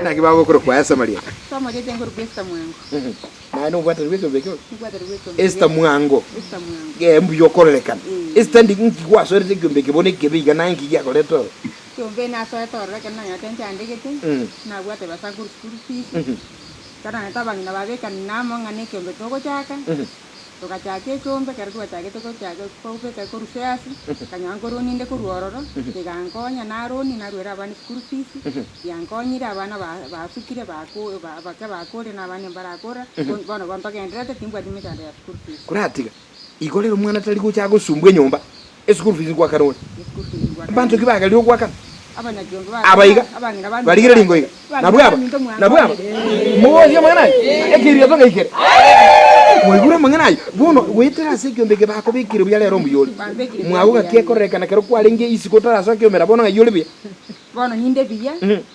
Naki bagokorokwa ase amarieta? Ase amarieta enkorokwa Esther Mwango. Naye nobwatani bw'ekeombe ekio? Nobwatani bw'ekeombe Esther Mwango. Esther Mwango. Ee, mbuya okororekana. Ee. Esther ndi nki gwasoerete ekeombe eke bono ekebe iga naye nki giakorete oro? Ekeombe nasoete ororo ekero nanyarete nchandegete, nabwate besa nkorwa school fees, ekero nanyarete abang'ina babekani amo ng'a nekeombe togochaka, Togachaka ekeombe, ekero twachagete gochaka kobeka korwa shares, nkanyora nkoroni inde korwa ororo, egankonya naroni naruera abana eschool fees, yankonyire abana ba basukire bako ba bake bakorire na abande mbarakora, bono bono ntogendererete timbwati mechando ya school fees. Koratiga, igo rero omwana tari gocha agosumbwa enyomba, eschool fees ngoakana ore. Eschool fees ngoakana Mbanto ki bagerire ogoakana? Abanyakiombe Aba iga, abang'ina baminto barigire ringo iga, nabwo aba, nabwo aba, mogosia amang'ana aya, ekeiririato ng'ai kere? Mwaigure amang'ana aya? Bono goetera ase ekiombe eke bakobekire buya rero mbuya ore. Mwago gaki ekororekana ekero kwarenge isiko otarasoa kiomera bono ng'ai ore buya? Bono ninde buya,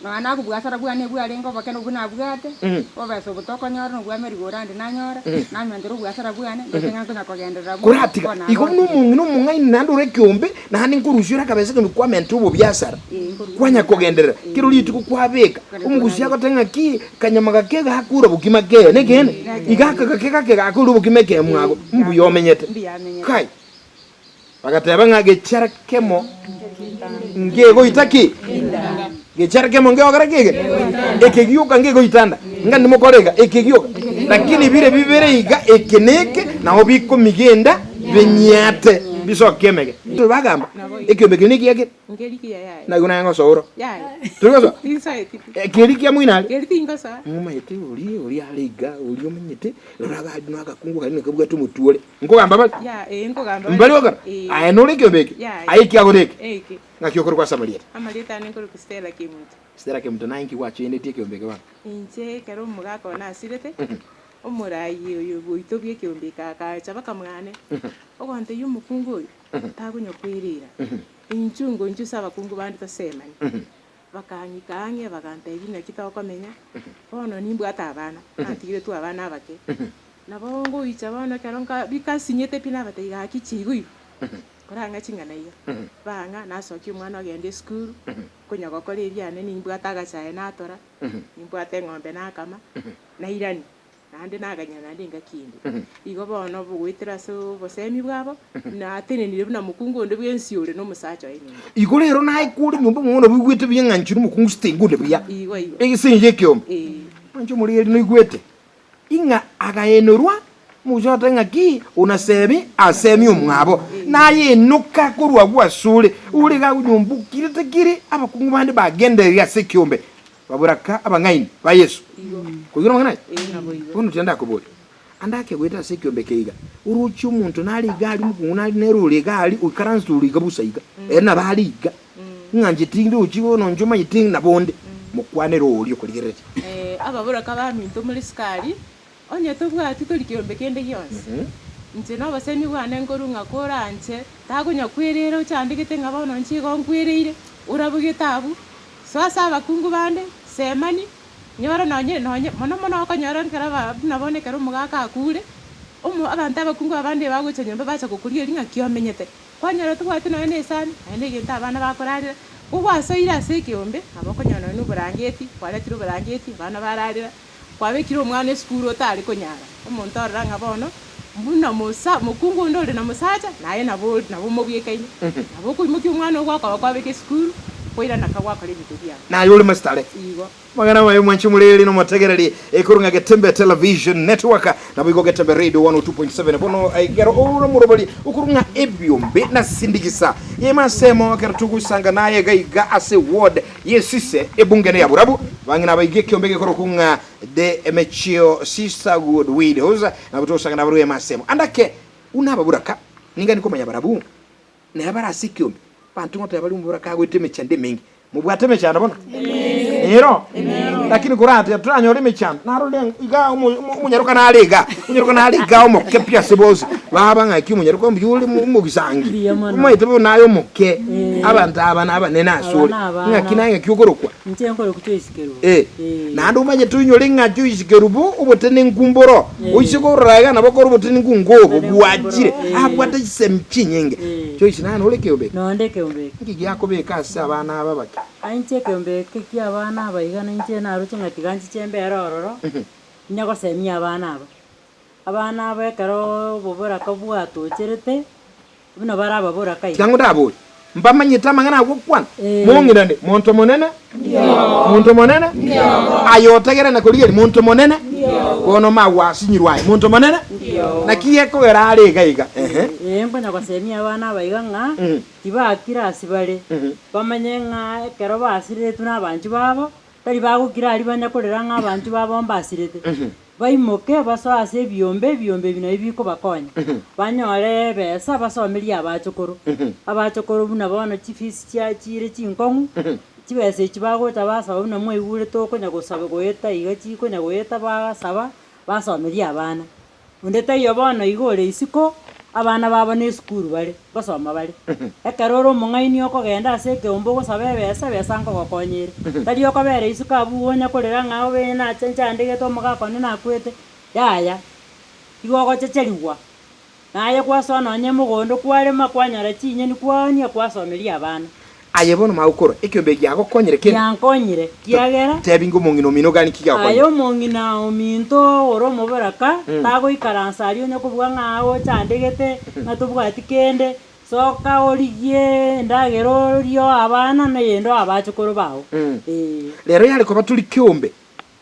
nonya nagobwasara bwane bwarenge obokene obwo nabwate, obobesa obo tokonyora nobwa amerigo orande nanyora, nanywantere obwasara bwane, ndoche ng'a nkonya kogenderera buya, Koratiga, bono igo buna nagokire. omong'ina omong'aini naende ore ekiombe, naende nkorusia ore akabesa kende kwamenta obobiasara, Ee, nkorusia kwanya obobiasara. kogenderera, Ee. kero rituko kwabeka, Kero omogusia rituko agote ng'aki, kanyama gake gakure obokima kee, nekeene? Nekeene. Iga aka gake gake gakure obokima ekee mwago, Ee, mbuya omenyete. mbuya amenyete. Kai! Bagateba ng'a gechara kemo ngegoita ki? Gechara kemo ngegokora ki ege? Eke gioka ngegoita nda. Ng'a nimokore iga, eke gioka. Lakini bire bibere iga, eke na eke, nabo bikomiga enda binyiate bisoke emege. Bagamba, ekiombe keria nekiya kere. Nkeri kiya yaya. Naki naye ngosoa oro? Yaya. Tori gosoa? Tinsoeti pi. Eh, keri kia moino aria? Keri tingosoa. Ng'omaete oria oria are iga, oria omanyete, rora iga aria nagakungu karia nakabwate omotwe ore. Nkogamba bare? Ya, ee nkogamba bare. Mbari gokora? Ee. Aye nore ekiombe eke? Yaya. Aye ekiagoro eke? Eke. Ng'aki okorokwa ase amarieta? Amarieta ane nkorokwa Stella Kemunto. Stella Kemunto, naye nki gwachoinetie ekiombe eke bono? Inche ekero omogaka one asirete, omorai oyo bwoito bw'ekiombe eke akacha bakamwane, ogontebia omokungu oyo, takonya kwerera. Inchuo ngonchwe ase abakungu bande tosemani. Bakang'ika ang'e bagantebia naki tokomenya, bono nimbwate abana, natigeretwe abana abake. Nabo ngoicha bono ekero nka bikasinyete pi nabatebia gaki chigo igo, korang'a ching'ana iga. Bang'a nasokia omwana ogenda esukuru, konya gokora ebiane nimbwate agachae natora, nimbwate eng'ombe nakama, nairania. Naende naganyera naende engaki ende. Igo bono bogoetera ase obosemi bwabo, natenenire buna mokungu onde bwensi ore nomosacha oye nyomba. Igo rero naye kore nyomba omong'ina noboigwete buya ng'a inche nomokungu sitengunde buya, Igo igo. ase engencho y'ekeombe. Ee. Mwanche omoreri noigwete, ing'a agaenorwa, omogusia ogoteba ng'a ki, onasebi asemi omwabo. Naye enoka korwa agwo asore, ore iga agwo nyomba okirete kiri, abakungu bande bagendereire ase ekeombe. Baboraka abang'aini ba Yeso. Koigwa amang'ana aya? Bono tiga ndakoborie, ande ake goeta ase ekiombe eke iga, oroche omonto nare iga aria omokungu nare nere ore iga aria oikaransete ore iga bosa iga, ere nabo are iga, ng'a inche tindochi bono inche omanyete nabo onde, mokwanere oria okorigereretie. Ababoraka baminto more sukari, onye tobwati tori kiombe kende gionsi. Inche nobosemi bwane nkorwa ng'a koranche, takonya kwerera ochandegete ng'a bono inche igo nkwereire, orabogete abwo, Soa ase abakungu bande, semani, nyora nonye nonye mono mono okonyora ekero ba buna bono ekero omogaka akure, omo abanto abakungu abande bagocha nyomba bacha gokorigereria ng'aki omenyete. Kwanyora tobwati nonye na esani, nonye na egento abana bakorarera, ko gwasoire ase ekeombe, nabo okonyora nonye na oborangeti, kwaretire oborangeti, abana bararera, kwabekire omwana esukuru otare konyara, omonto orora ng'a bono, buna mosa mokungu onde ore na mosacha, naye nabo ore nabo mobwekaine. Nabo okoimokia omwana oo gwakoba kwabeka esukuru, kwairana nka gwakora ebinto biao. Naye ore mositare. Igo. Amang'ana amaya mwanche omoreri na omotegereri ekorwa ng'a Getembe Television Network naboigo Getembe Radio 102.7 bono ekero ore omorobori okorwa ng'a ebiombe na sindigisa yemasemo ekero togosanga naye iga iga ase ward Yesise ebunge neya borabu, bang'ina baiga ekiombe gekorokwa ng'a The Emechio Sisterhood Widows, nabo togosanga nabarabwo emasemo. Ande ake, buna ababuraka, ningani komanya barabwo, neba bare ase ekiombe, abanto ngoteba bare omoburaka agoeta emechando emenge. Mobwate emechando bono? Nero? Lakini korate toranyore emechando, narore iga omo- omo- omonyaroka nare iga, omonyaroka nare iga omoke pi ase bonsi, baba ng'aki omonyaroka mbuya ore omo- omogisangi. Mbuya mono. Omanyete bono naye omoke, abanto aba na abanene ase ore. Aba na abana. Ng'aki naye ng'aki okorokwa? Inche nkorokwa Joyce Kerubo. Eh, naende omanyete oinyore ng'a Joyce Kerubo obotenenku mboro, oise korora iga nabo okore obotenenku ngobo bwachire, abwate chisemi chinyinge. Joyce naye nore ekeombe eke? Nonde ekeombe eke. Nki giakobeka ase abana aba abake? Inche ekeombe eke ki'abana aba iga nainche naroche ng'a tiga nchiche mbere ororo, inya gosemia abana aba. Abana aba ekero oboboraka bwatocherete, buna bare ababoraka iga. Tiga ng'odaborie, mbamanyete amang'ana agokwana? Ee. Mong'irane, monto monene? Monto monene? Aye otegere na korigereria, monto monene? Bono magwasinyirwe aye, monto monene? Naki gekogera are iga iga? Ehe. Ee, nkonya gosemia abana aba iga ng'a tibakira ase bare, bamanye ng'a ekero basiretwe na abanchwa babo, tari bagokira aria banya korera ng'a abanchwa babo mbasirete. Baimoke basoe ase ebiombe, ebiombe ebi nabio bikobakonya, banyore ebesa basomerie abachokoro. Abachokoro buna bono chifees chia chire chinkong'u, chibesa echi bagocha basaba buna mwaigure tokonya gosaba goeta iga chikonya goeta bagasaba, basomeria abana. Onde taiyo bono iga ore isiko, abana babo nesukuru bare, ngosoma bare. Ekero ore omong'aini okogenda ase ekeombe ogosaba ebesa, ebesa nkogokonya ere. Tari okobera isiko abwo igo onya korera ng'a obe nache nchandegete omogaka one nakwete, yaya, igo ogochecherigwa. Naye kwasoa nonye mogondo kwarema kwanyora chinyeni kwaonia kwasomeria abana. Aye bono magokora, ekeombe eke giagokonyire kende? Giankonyire, kiagera. Tebi ng'a omong'ina omino gani ki giagokonyire? Aye omong'ina ominto ore omoboraka, tagoikaransa aria onye kobua ng'a ochandegete, ng'a tobwati kende, soka origie endagera orie oe abana, na eyende oe abachokoro bao. Ee. Rero yare koba tori keombe,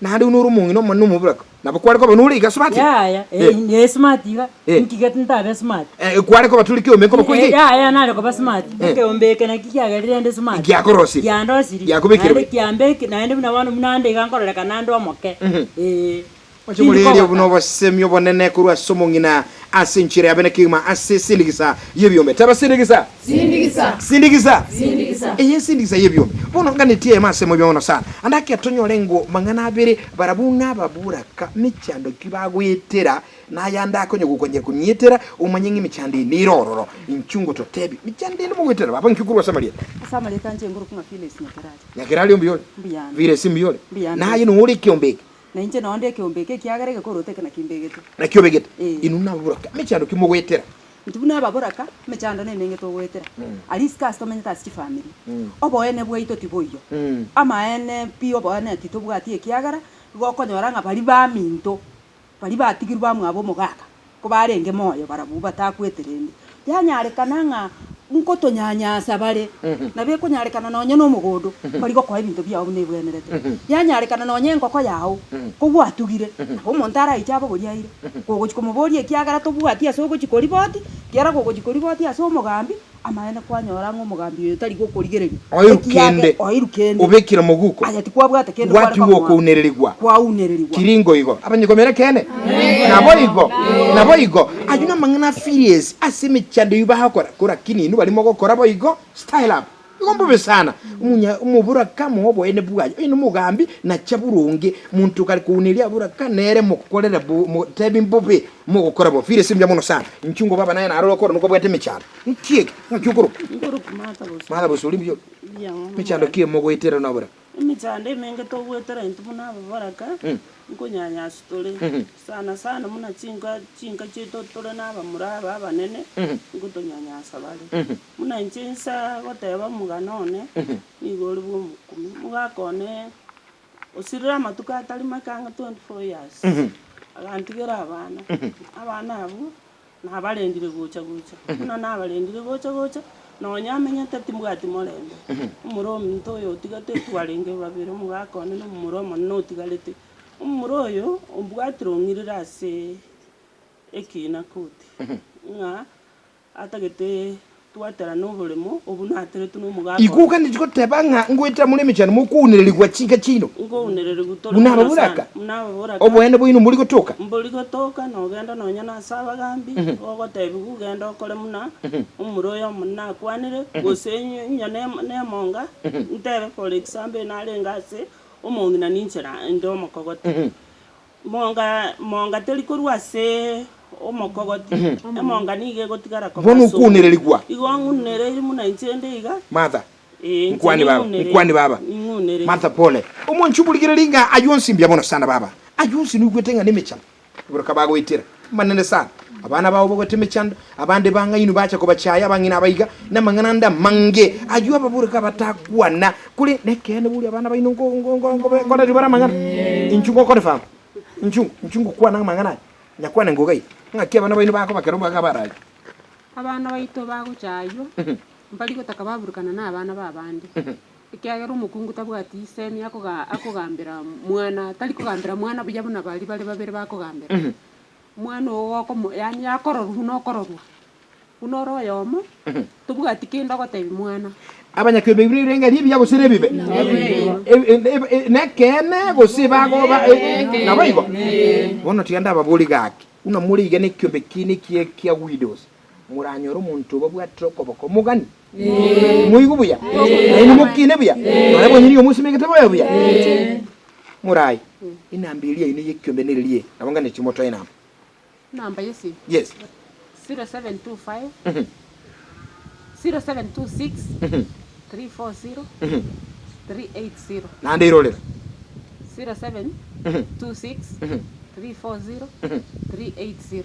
Naende buna ore omong'ina omonene omoburaka, nabo kware koba nore iga smart? Yaya, Eh. eh, smart iga, Eh. inki gete ntabe smart? Eh, kware koba tore kiombe nkoba Eh, koiga? yaya nare koba smart, Eh. ekeombe eke naki kiagerire inde smart. Giakorosirie. Giandosirie. Giakobekire Naende buya. kiambeki naende buna bono buna ande iga nkororekana ande omoke. Eh. Oche morerie buna obosemi obonene korwa ase omong'ina ase enchera ya bene kegima ase esindigisa y'ebiombe. Teba sindigisa. Sindigisa. Sindigisa. Sindigisa. Eye ensindigisa y'ebiombe. Bono nganetie eyemo ase mobe mono sana. Ande ake tonyore ngo mang'ana abere barabwo ng'ababoraka mechando ki bagoetera na ayande akonya gokonyera konietera omanye ng'a emechando eye nere ororo. Inchuo ngototebi mechando ende mogoetera baba nki korwa ase amarieta. Ase amarieta inche nkorokwa ng'a Phyllis Nyakerario. Nyakerario mbuya ore? Mbuya ande. Phyllis mbuya ore? Mbuya ande. Naye nore ekiombe eke? Na inche nonde ekeombe eke, ekiagera egekoroto eke nakio mbegete. Nakio obegete. Ee. Inwe nababoraka, emechando ki mogoetera? Intwe buna ababoraka, emechando nemenge togoetera. Aria isiko ase tomenyete ase chifamiri, oboene bwaito tiboiyo. Amaene pi oboene titobwati ekiagera, igo okonyora ng'a baria baminto, baria batigirwe bamwabo omogaka, ko barenge moyo barabwo batakwete rende, yanyarekana ng'a nkotonyanyasa bare, nabo ekonyarekana nonye na omogondo, mbari gokoa ebinto biao buna ebwenerete. Yanyarekana nonye engoko yao, kogwatugire, nabo omonto araiche abogorie aire, kogochia komoboria ekiagera tobwati ase ogochia koriboti, ekiagera kogochia koriboti ase omogambi, Amaene kwanyora ng'a omogambi oyo tari gokorigereria, Oirwe ekiage kende, oirwe kende, obekire moguko, aye tikwabwate kende kware gwatigwa komoa, okounererigwa. kwaunererigwa. Kiringo igo. Abanyikomera ekeene? Nabo igo, nabo igo. Ayio namang'ana a firiesi ase emechando eyio bagokora, korakini inwe baria mogokora boigo, style up. Igo mbobe sana. Omunya omoboraka moe oboene bwaye, onye nomogambi nacha boronge, monto kare kouneria aboraka nere mokorere bo motebi mbobe mogokora bo. Firiesi mbuya mono sana. Inchuo ngobaba naye narore okore nokobwate emechando. Nki eke? Ng'aki okorokwa? Nkorokwa Martha Bosuri. Martha Bosuri mbuya ore? Mbuya mono Emechando omorembe. ki mogoetera nobora? Emechando emenge togoetera intwe buna ababoraka, nkonyanyaswa tore. Sana sana buna chinka chinka chiaito tore na abamura aba abanene, nkotonyanyasa bare. Buna inche insa goteba omogano one, nigo ore bwa omokumi. Omogaka one osirire amatuko atari make ang'e 24 years, agantigera abana, abana abwo. Nabarendire gocha gocha, buna nabarendire gocha gocha, nonya amenyete timbwati morembe. Omomura ominto oyo otigete twarenge babere, omogaka one na omomura omonene otigarete. Omomura oyo ombwatire ong'irire ase ekina koti, ng'a atagete. Twaterana oboremo obwo nateretwe nomogaka Igo one. oganetie goteba ng'a ngoetera more emechando mokounererigwa chinka chiaino Nkounererigwa tore buna mono ababoraka? sana, buna ababoraka. Oboene bwaino mbori gotoka? Mbori gotoka, nogenda nonya nase abagambi, ogotebiwa ogende okore buna omura oyo omonene akwanire, gose onye nemonga, ntebe for example narenge ase omong'ina ninche inde omokogote. Monga, monga teri korwa ase omokogoti, emonga nigo egotigara koba Bono ase omonto. okounererigwa. Igo ng'unereiri buna inche inde iga. Martha, Ee, inche nkwani baba, ning'unereiri, nkwani baba. ning'unereiri. Martha pole. Omwanchi oborigereria ng'a ayio onsi mbuya mono sana baba. Ayio onsi noigwete ng'a nemechando. Igoro kabagoetera, amanene sana. Abana bao bagoeta emechando, abande bang'ainwe bacha kobachaya abang'ina abaiga, na amang'ana ande amange. Ayio ababoreka abatakwana. Kore nekeene boria abana baino nko nko nko nkobe nkoreria bare amang'ana. Inchuo ngokonfirm, inchuo inchuo ngokwana amang'ana aya, nyakwane ngoga iga. Ng'aki abana baino bakoba ekero mbaga bararia. Abana baito bagochaywa, mbari gotaka baburukana na abana babande. Ekiagera omokungu tabwati isemi akoga akogambera mwana, tari kogambera mwana buya buna baria bare babere bakogambera. Omwana oo okomo yaani akororwa buna okororwa, buna ore oyomo, tobwati kende ogotebia mwana. Abanyakeombe bire ebirenga ri'ebiya gose ri'ebibe? Nekeene gose bagoba naboigo? Bono tiga ndababorie gaki, buna more iga nekiombe kiaino ekiya kia widows, moranyore omonto obabwatire okoboko mogani? Moigwe buya? Nainwe mokine buya? Nonya bwonye nigo mosimegete bobe buya? Morai, enamba eria yaino y'ekiombe nereri eye, nabo nganeti motoe enamba. Enamba y'esimi? Yes. 0725 0726 340 380. Naende irorera. 0726 340 380.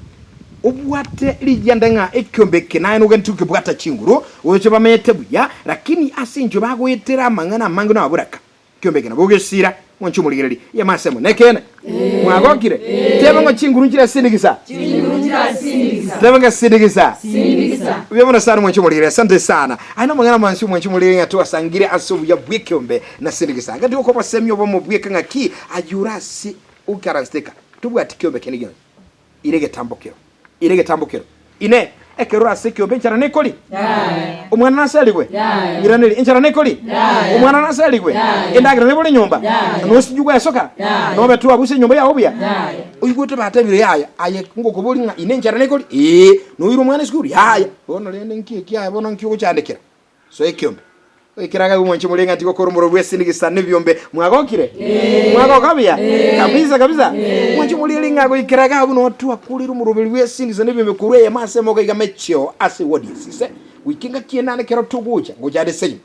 Obwate rigianda ng'a ekiombe eke naye nogente gokebwata chinguru, gocha bamete buya, lakini ase enchwe bagoetera amang'ana amange nababoraka. Ekiombe eke nabo ogesira, mwanche omorigereria. Eyemo ase emo, nekeene? Mwagokire? Teba ng'a chinguru nchire sindigisa. Teba ng'a sindigisa. Buya mono sana mwanche omorigereria. Asante sana. Aya namang'ana amansi omwanche omorigereria ng'a twasangire ase obuya bw'ekiombe na sindigisa. Gati okobosemia obomo bweka ng'aki ayore ase oikaransete tobwati kiombe kende gionsi. Ire egetambokero, ire egetambokero. Inee! Ekero ore ase ekeombe enchara nekori? Omwana naserigwe? Ng'iraneri, enchara nekori? Omwana naserigwe? Endagera nebore nyomba? Nosijwe gwesoka? Nobe twabuse enyomba yao buya? Oigwete batebire yaya, aye ngokobori ng'a inee enchara nekori? Ee. Noire omwana esukuru? Yaya. Bono rende nki ekiaye bono nki ogochandekera? Soa ekiombe. Ekero agaiwa omwancho more ng'a tigokora omorero bw'esindigisa nebiombe. Mwagokire? Mwagoka buya? Kabisa kabisa. Omwancho more ere ng'a goikera iga abwo noo twakorire omoroberi bw'esindisa nebiombe korwa eyemo ase eyemo iga mecheo ase eward esise. Goika engaki ende naende ekero togocha, ngocha ande seino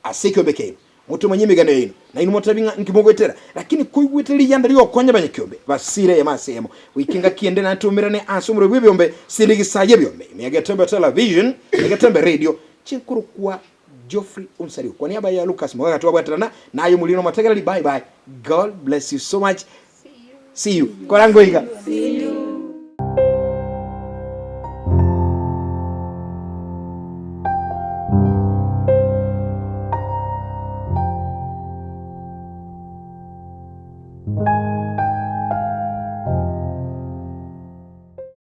ase ekiombe kiaino. Motomanye emegano yaino, nainwe motebi ng'a nki mogoetera. Lakini koigwete riyanda ri'ogokonya abanyakiombe, basire eyemo ase eyemo. Goika engaki ende naende toumerane ase omorero bw'ebiombe, sindigisa y'ebiombe, ime ya Getembe Television, na Getembe Radio, Chinkorokwa Geoffrey Onsario. Kwa niaba ya Lucas Mogaka twabwaterana naye omoriri na omotegereri bye bye. God bless you so much. See you. Kora ngoiga.